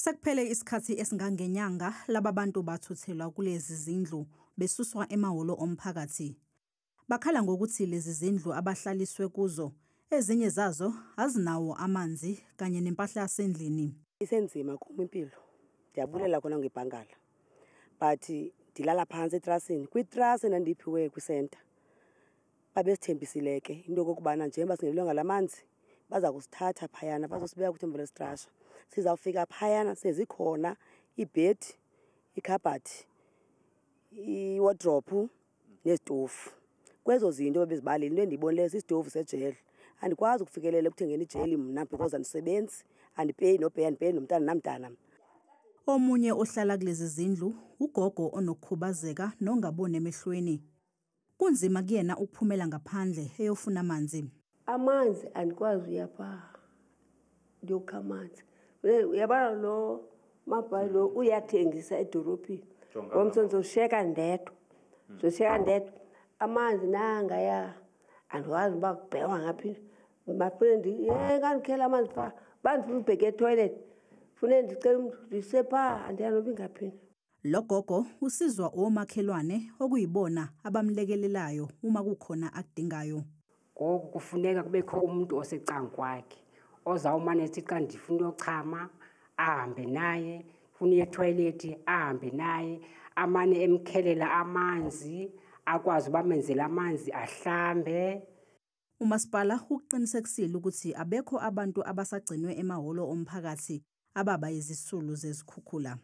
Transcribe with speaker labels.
Speaker 1: Sekuphele isikhathi esingangenyanga laba bantu bathuthelwa kulezi zindlu besuswa emahholo omphakathi. Bakhala ngokuthi lezi zindlu abahlaliswe kuzo, ezinye zazo azinawo amanzi kanye nempahla yasendlini.
Speaker 2: Isenzima kum impilo. Ndiyabulela kona ngebhankala, but ndilala phantsi etrasini. Kwitrasi endandiyiphiwe kwisenta babesithembisile ke into yokokubana njengoba singenelwe ngala manzi baza kusithatha phayana bazosibeka kwi-temporary structure. Sizawufika phayana sezikhona iibhedi, ikhabhathi, iwodrophu nezitofu. Kwezo zinto bebezibalile, into endiyibonileyo sisitofu sejeli. Andikwazi ukufikelela ekuthengeni ijeli mna because andisebenzi, andipeyi nopeya, andipeyi nomntana namntana mna.
Speaker 1: Omunye ohlala kulezi zindlu ugogo onokukhubazeka nongaboni emehlweni. Kunzima kuyena ukuphumela ngaphandle eyofuna amanzi.
Speaker 3: Amanzi andikwazi uya phaa ndiyokha amanzi. Uyabona lo mabhayi lo uyathengisa edolophini. Ngomso ndizoshiyeka ndedwa. Ndizoshiyeka ndedwa. Amanzi nangaya andikwazi uba kubhekwa ngaphi. Mafune ye ngandikhela amanzi phaa. Uba ndifuna ubheka ethoyilethi fune ndicele umntu ndise phaa, andiyazi noba ingaphi.
Speaker 1: Lo gogo usizwa omakhelwane okuyibona abamlekelelayo uma kukhona akudingayo.
Speaker 4: Ngoku kufuneka kubekho umntu osecangkwakhe ozawumane ethi xa ndifuna uyochama ahambe naye, ndifuna uya ethoyilethi ahambe naye, amane emkhelela amanzi, akwazi uba amenzele amanzi ahlambe.
Speaker 1: Umasipala ukuqinisekisile ukuthi abekho abantu abasagcinwe emahholo omphakathi ababa yizisulu zezikhukhula.